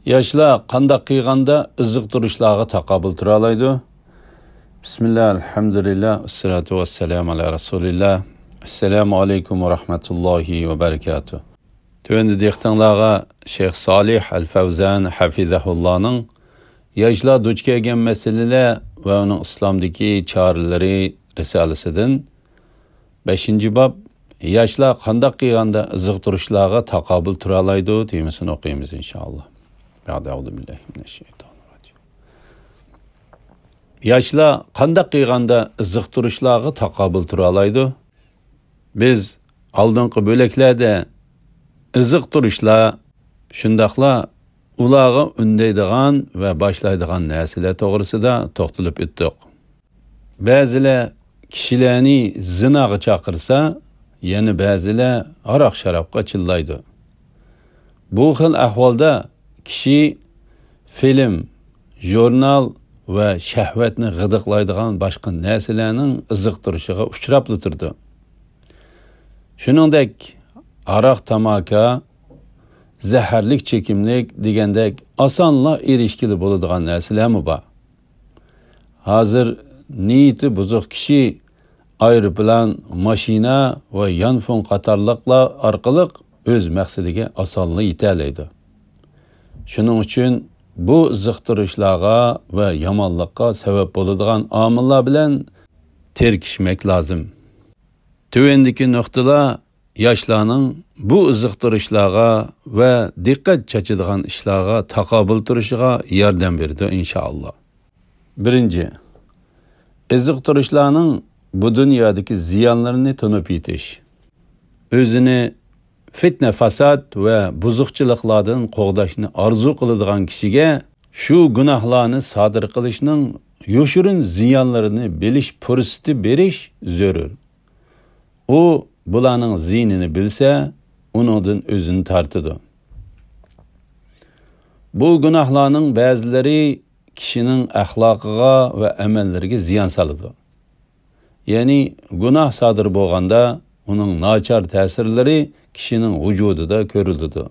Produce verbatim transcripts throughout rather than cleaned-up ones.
ياشلار قانداق قىلغاندا ئىززىق تۇرۇشلارغا تاقابىل تۇرالايدۇ؟ بىسمىللا، ئەلھەمدۇلىللا، ۋەسسالاتۇ ۋەسسالامۇ ئالا رەسۇلىللا. ئەسسالامۇ ئەلەيكۇم ۋە رەھمەتۇللاھى ۋە بەرىكاتۇھ. تۆۋەندە دىققىتىڭلارغا شەيخ سالىھ ئەل فەۋزان ھەفىزەھۇللانىڭ ياشلار دۇچ كەلگەن مەسىلىلەر ۋە ئۇنىڭ ئىسلامدىكى چارىلىرى رىسالىسىدىن بەشىنچى باب، ياشلار قانداق قىلغاندا ئىززىق تۇرۇشلارغا تاقابىل تۇرالايدۇ تېمىسىنى ئوقۇيمىز ئىنشائاللا. بەئدە، ئەئۇزۇ بىللاھى مىنەششەيتانىررەجىم. ياشلار قانداق قىلغاندا ئىززىق تۇرۇشلارغا تاقابىل تۇرالايدۇ؟ بىز ئالدىنقى بۆلەكلەردە ئىززىق تۇرۇشلار، شۇنداقلا ئۇلارغا ئۈندەيدىغان ۋە باشلايدىغان نەرسىلەر توغرىسىدا توختىلىپ ئۆتتۇق. بەزىلەر كىشىلەرنى زىناغا چاقىرسا، يەنە بەزىلەر ھاراق-شارابقا چىللايدۇ. بۇ خىل ئەھۋالدا كىشى فىلىم، ژۇرنال ۋە شەھۋەتنى غىدىقلايدىغان باشقا نەرسىلەرنىڭ ئىززىق تۇرۇشىغا ئۇچراپلا تۇرىدۇ. شۇنىڭدەك ھاراق، تاماكا، زەھەرلىك چېكىملىك دېگەندەك ئاسانلا ئېرىشكىلى بولىدىغان نەرسىلەرمۇ بار. ھازىر نىيىتى بۇزۇق كىشى ئايروپىلان، ماشىنا ۋە يانفون قاتارلىقلار ئارقىلىق ئۆز مەقسىتىگە ئاسانلا يېتەلەيدۇ. شۇنىڭ ئۈچۈن بۇ ئىززىق تۇرۇشلارغا ۋە يامانلىققا سەۋەب بولىدىغان ئامىللار بىلەن تىركىشمەك لازىم. تۆۋەندىكى نۇقتىلار ياشلارنىڭ بۇ ئىززىق تۇرۇشلارغا ۋە دىققەت چاچىدىغان ئىشلارغا تاقابىل تۇرۇشىغا ياردەم بېرىدۇ، ئىنشائاللا. بىرىنچى، ئىززىق تۇرۇشلارنىڭ بۇ دۇنيادىكى زىيانلىرىنى تونۇپ يېتىش. ئۆزىنى فىتنە-فاساد ۋە بۇزۇقچىلىقلاردىن قوغداشنى ئارزۇ قىلىدىغان كىشىگە شۇ گۇناھلارنى سادىر قىلىشنىڭ يوشۇرۇن زىيانلىرىنى بىلىش پۇرسىتى بېرىش زۆرۈر. ئۇ بۇلارنىڭ زىيىنىنى بىلسە، ئۇنىڭدىن ئۆزىنى تارتىدۇ. بۇ گۇناھلارنىڭ بەزىلىرى كىشىنىڭ ئەخلاقىغا ۋە ئەمەللىرىگە زىيان سالىدۇ. يەنى گۇناھ سادىر بولغاندا ئۇنىڭ ناچار تەسىرلىرى كىشىنىڭ ۋۇجۇدىدا كۆرۈلىدۇ.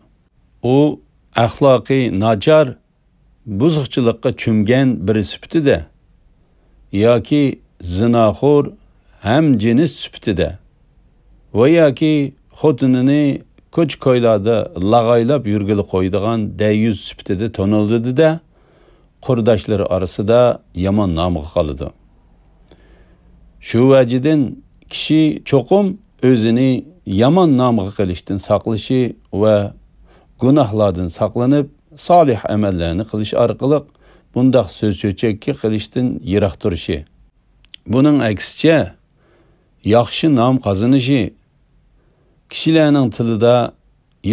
ئۇ ئەخلاقى ناچار، بۇزۇقچىلىققا چۆمگەن بىرى سۈپىتىدە ياكى زىناخور ھەمجىنس سۈپىتىدە ۋە ياكى خوتۇنىنى كوچا-كويلاردا لاغايلاپ يۈرگىلى قويىدىغان دەييۇس سۈپىتىدە تونۇلىدۇ-دە، قۇرداشلىرى ئارىسىدا يامان نامغا قالىدۇ. شۇ ۋەجىدىن كىشى چوقۇم ئۆزىنى يامان نامغا قېلىشتىن ساقلىشى ۋە گۇناھلاردىن ساقلىنىپ، سالىھ ئەمەللەرنى قىلىش ئارقىلىق بۇنداق سۆز-چۆچەككە قېلىشتىن يىراق تۇرۇشى. بۇنىڭ ئەكسىچە، ياخشى نام قازىنىشى، كىشىلەرنىڭ تىلىدا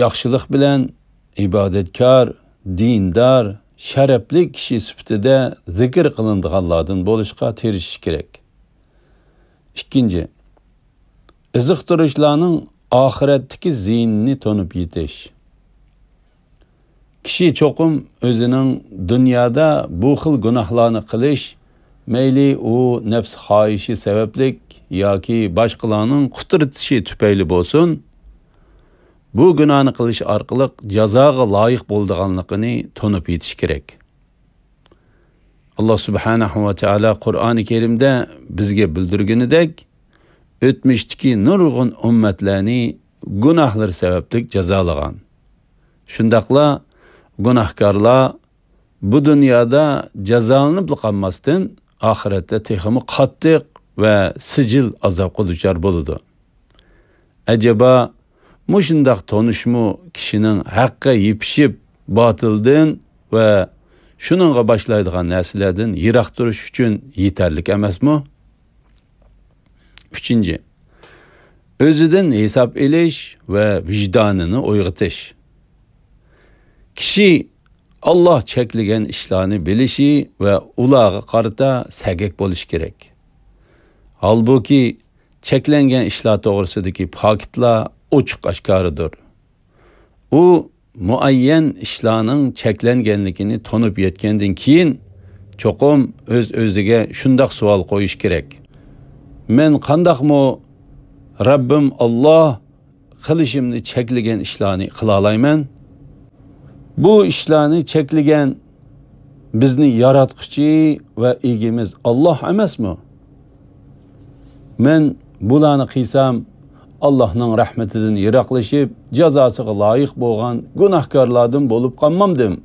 ياخشىلىق بىلەن ئىبادەتكار، دىندار، شەرەپلىك كىشى سۈپىتىدە زىكىر قىلىنىدىغانلاردىن بولۇشقا تىرىشىش كېرەك. ئىككىنچى، ئىززىق تۇرۇشلارنىڭ ئاخىرەتتىكى زىيىنىنى تونۇپ يېتىش. كىشى چوقۇم ئۆزىنىڭ دۇنيادا بۇ خىل گۇناھلارنى قىلىش، مەيلى ئۇ نەپس خاھىشى سەۋەبلىك ياكى باشقىلارنىڭ قۇترىتىشى تۈپەيلى بولسۇن، بۇ گۇناھنى قىلىش ئارقىلىق جازاغا لايىق بولىدىغانلىقىنى تونۇپ يېتىش كېرەك. ئاللا سۇبھانەھۇ ۋە تائالا قۇرئانى كەرىمدە بىزگە بىلدۈرگىنىدەك، ئۆتمۈشتىكى نۇرغۇن ئۈممەتلەرنى گۇناھلىرى سەۋەبلىك جازالىغان. شۇنداقلا گۇناھكارلار بۇ دۇنيادا جازالىنىپلا قالماستىن، ئاخىرەتتە تېخىمۇ قاتتىق ۋە سىجىل ئازابقا دۇچار بولىدۇ. ئەجەبا، مۇشۇنداق تونۇشمۇ كىشىنىڭ ھەققە يېپىشىپ، باتىلدىن ۋە شۇنىڭغا باشلايدىغان نەرسىلەردىن يىراق تۇرۇش ئۈچۈن يېتەرلىك ئەمەسمۇ؟ ئۈچىنچى، ئۆزىدىن ھېساب ئېلىش ۋە ۋىجدانىنى ئويغىتىش. كىشى ئاللا چەكلىگەن ئىشلارنى بىلىشى ۋە ئۇلارغا قارىتا سەگەك بولۇشى كېرەك. ھالبۇكى، چەكلەنگەن ئىشلار توغرىسىدىكى پاكىتلار ئوچۇق-ئاشكارىدۇر. ئۇ مۇئەييەن ئىشلارنىڭ چەكلەنگەنلىكىنى تونۇپ يەتكەندىن كېيىن، چوقۇم ئۆز-ئۆزىگە شۇنداق سوئال قويۇش كېرەك: مەن قانداقمۇ رەببىم ئاللا قىلىشىمنى چەكلىگەن ئىشلارنى قىلالايمەن؟ بۇ ئىشلارنى چەكلىگەن بىزنى ياراتقۇچى ۋە ئىگىمىز ئاللاھ ئەمەسمۇ؟ مەن بۇلارنى قىلسام، ئاللاھنىڭ رەھمىتىدىن يىراقلىشىپ، جازاسىغا لايىق بولغان گۇناھكارلاردىن بولۇپ قالمامدىم؟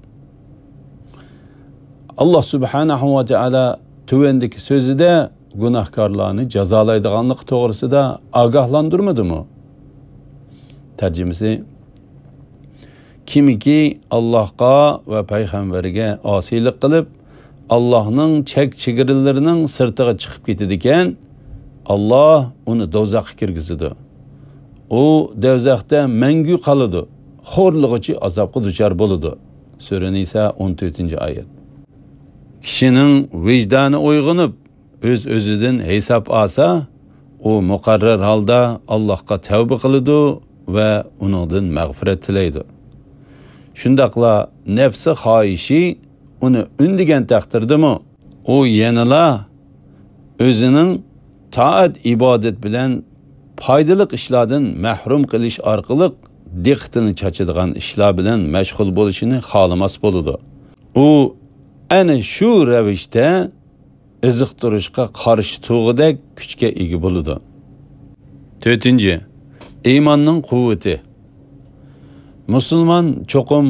ئاللاھ سۇبھانەھۇ ۋە تائالا تۆۋەندىكى سۆزىدە گۇناھكارلارنى جازالايدىغانلىقى توغرىسىدا ئاگاھلاندۇرمىدىمۇ؟ تەرجىمىسى: كىمكى ئاللاھقا ۋە پەيغەمبەرگە ئاسىيلىق قىلىپ، ئاللاھنىڭ چەك-چېگرىلىرىنىڭ سىرتىغا چىقىپ كېتىدىكەن، ئاللاھ ئۇنى دوزاخقا كىرگۈزىدۇ. ئۇ دوزاختا مەڭگۈ قالىدۇ، خورلىغۇچى ئازابقا دۇچار بولىدۇ. سۈرە نىسا، ئون تۆتىنچى ئايەت. كىشىنىڭ ۋىجدانى ئويغىنىپ، ئۆز-ئۆزىدىن ھېساب ئالسا، ئۇ مۇقەررەر ھالدا ئاللاھقا تەۋبە قىلىدۇ ۋە ئۇنىڭدىن مەغپىرەت تىلەيدۇ. شۇنداقلا نەپسى خاھىشى ئۇنى ئۈندىگەن تەقدىردىمۇ، ئۇ يەنىلا ئۆزىنىڭ تائەت-ئىبادەت بىلەن پايدىلىق ئىشلاردىن مەھرۇم قىلىش ئارقىلىق دىققىتىنى چاچىدىغان ئىشلار بىلەن مەشغۇل بولۇشىنى خالىماس بولىدۇ. ئۇ ئەنە شۇ رەۋىشتە ئېزىقتۇرۇشقا قارشى تۇرغۇدەك كۈچكە ئىگە بولىدۇ. تۆتىنچى، ئىماننىڭ قۇۋۋىتى. مۇسۇلمان چوقۇم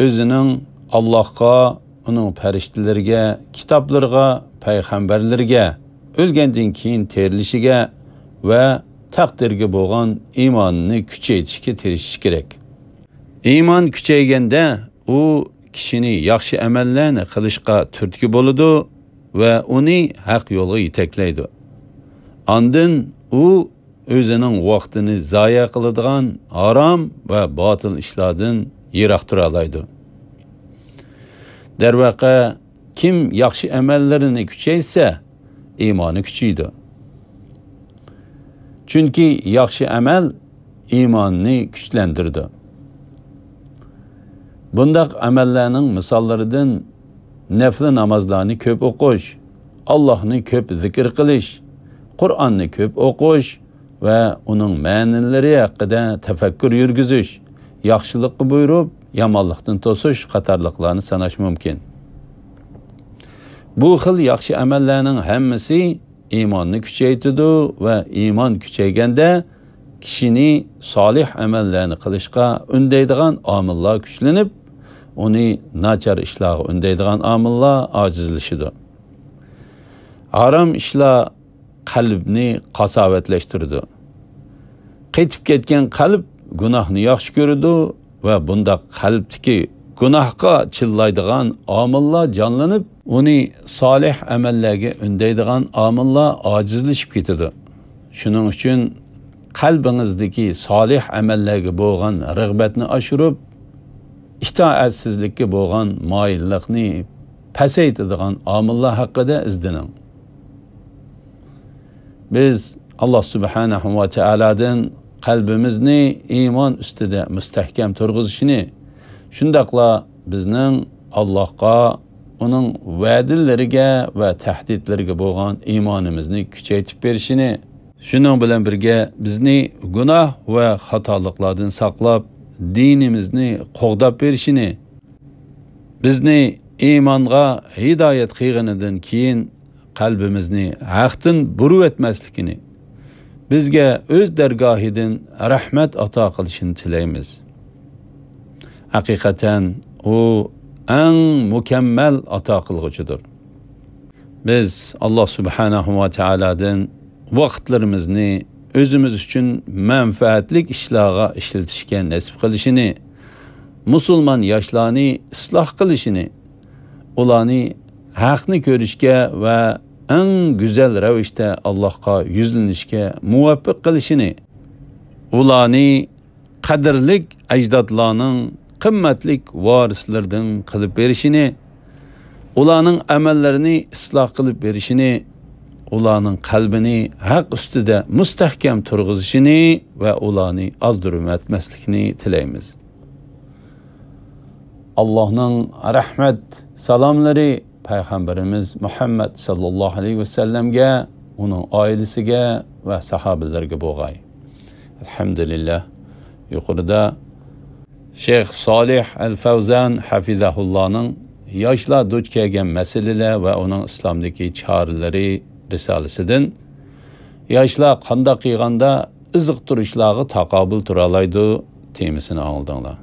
ئۆزىنىڭ ئاللاھقا، ئۇنىڭ پەرىشتىلىرىگە، كىتابلىرىغا، پەيغەمبەرلىرىگە، ئۆلگەندىن كېيىن تىرىلىشىگە ۋە تەقدىرگە بولغان ئىمانىنى كۈچەيتىشكە تىرىشىشى كېرەك. ئىمان كۈچەيگەندە، ئۇ كىشىنى ياخشى ئەمەللەرنى قىلىشقا تۈرتكە بولىدۇ ۋە ئۇنى ھەق يولغا يېتەكلەيدۇ. ئاندىن ئۇ ئۆزىنىڭ ۋاقتىنى زايە قىلىدىغان ھارام ۋە باتىل ئىشلاردىن يىراق تۇرالايدۇ. دەرۋەقە، كىم ياخشى ئەمەللىرىنى كۈچەيتسە، ئىمانى كۈچىيىدۇ. چۈنكى ياخشى ئەمەل ئىماننى كۈچلەندۈرىدۇ. بۇنداق ئەمەللەرنىڭ مىساللىرىدىن نەپلى نامازلارنى كۆپ ئوقۇش، ئاللاھنى كۆپ زىكىر قىلىش، قۇرئاننى كۆپ ئوقۇش ۋە ئۇنىڭ مەنىلىرى ھەققىدە تەپەككۇر يۈرگۈزۈش، ياخشىلىققا بۇيرۇپ، يامانلىقتىن توسۇش قاتارلىقلارنى ساناش مۇمكىن. بۇ خىل ياخشى ئەمەللەرنىڭ ھەممىسى ئىماننى كۈچەيتىدۇ ۋە ئىمان كۈچەيگەندە، كىشىنى سالىھ ئەمەللەرنى قىلىشقا ئۈندەيدىغان ئامىللار كۈچلىنىپ، ئۇنى ناچار ئىشلارغا ئۈندەيدىغان ئامىللار ئاجىزلىشىدۇ. ھارام ئىشلار قەلبنى قاساۋەتلەشتۈرىدۇ. قېتىپ كەتكەن قەلب گۇناھنى ياخشى كۆرىدۇ ۋە بۇنداق قەلبتىكى گۇناھقا چىللايدىغان ئامىللار جانلىنىپ، ئۇنى سالىھ ئەمەللەرگە ئۈندەيدىغان ئامىللار ئاجىزلىشىپ كېتىدۇ. شۇنىڭ ئۈچۈن قەلبىڭىزدىكى سالىھ ئەمەللەرگە بولغان رىغبەتنى ئاشۇرۇپ، ئىتائەتسىزلىككە بولغان مايىللىقنى پەسەيتىدىغان ئامىللار ھەققىدە ئىزدىنىڭ. بىز ئاللاھ سۇبھانەھۇ ۋە تائالادىن قەلبىمىزنى ئىمان ئۈستىدە مۇستەھكەم تۇرغۇزۇشىنى، شۇنداقلا بىزنىڭ ئاللاھقا، ئۇنىڭ ۋەدىلىرىگە ۋە تەھدىتلىرىگە بولغان ئىمانىمىزنى كۈچەيتىپ بېرىشىنى، شۇنىڭ بىلەن بىرگە بىزنى گۇناھ ۋە خاتالىقلاردىن ساقلاپ، دىنىمىزنى قوغداپ بېرىشىنى، بىزنى ئىمانغا ھىدايەت قىلغىنىدىن كېيىن قەلبىمىزنى ھەقتىن بۇرۇۋەتمەسلىكىنى، بىزگە ئۆز دەرگاھىدىن رەھمەت ئاتا قىلىشىنى تىلەيمىز. ھەقىقەتەن ئۇ ئەڭ مۇكەممەل ئاتا قىلغۇچىدۇر. بىز ئاللاھ سۇبھانەھۇ ۋە تائالادىن ۋاقىتلىرىمىزنى ئۆزىمىز ئۈچۈن مەنپەئەتلىك ئىشلارغا ئىشلىتىشكە نېسىپ قىلىشىنى، مۇسۇلمان ياشلارنى ئىسلاھ قىلىشىنى، ئۇلارنى ھەقنى كۆرۈشكە ۋە ئەڭ گۈزەل رەۋىشتە ئاللاھقا يۈزلىنىشكە مۇۋەپپەق قىلىشىنى، ئۇلارنى قەدىرلىك ئەجدادلارنىڭ قىممەتلىك ۋارىسلىرىدىن قىلىپ بېرىشىنى، ئۇلارنىڭ ئەمەللىرىنى ئىسلاھ قىلىپ بېرىشىنى، ئۇلارنىڭ قەلبىنى ھەق ئۈستىدە مۇستەھكەم تۇرغۇزۇشىنى ۋە ئۇلارنى ئازدۇرۇۋەتمەسلىكىنى تىلەيمىز. ئاللاھنىڭ رەھمەت سالاملىرى پەيغەمبىرىمىز مۇھەممەد ساللاللاھۇ ئەلەيھى ۋەسەللەمگە، ئۇنىڭ ئائىلىسىگە ۋە ساھابىلىرىگە بولغاي. ئەلھەمدۇلىللاھ. يۇقىرىدا شەيخ سالىھ ئەل فەۋزان ھەفىزەھۇللانىڭ ياشلار دۇچ كەلگەن مەسىلىلەر ۋە ئۇنىڭ ئىسلامدىكى چارىلىرى رىسالىسىدىن ياشلار قانداق قىلغاندا ئىزىقتۇرۇشلارغا تاقابىل تۇرالايدۇ تېمىسىنى ئاڭلىدىڭلار.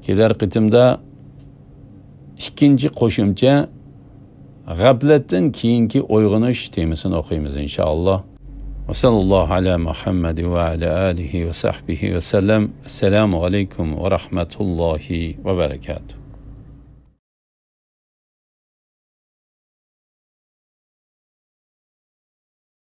كېلەر قېتىمدا ئىككىنچى قوشۇمچە غەپلەتتىن كېيىنكى ئويغىنىش تېمىسىنى ئوقۇيمىز، ئىنشائاللا. وصلى الله على محمد وعلى آله وصحبه وسلم. السلام عليكم ورحمة الله وبركاته.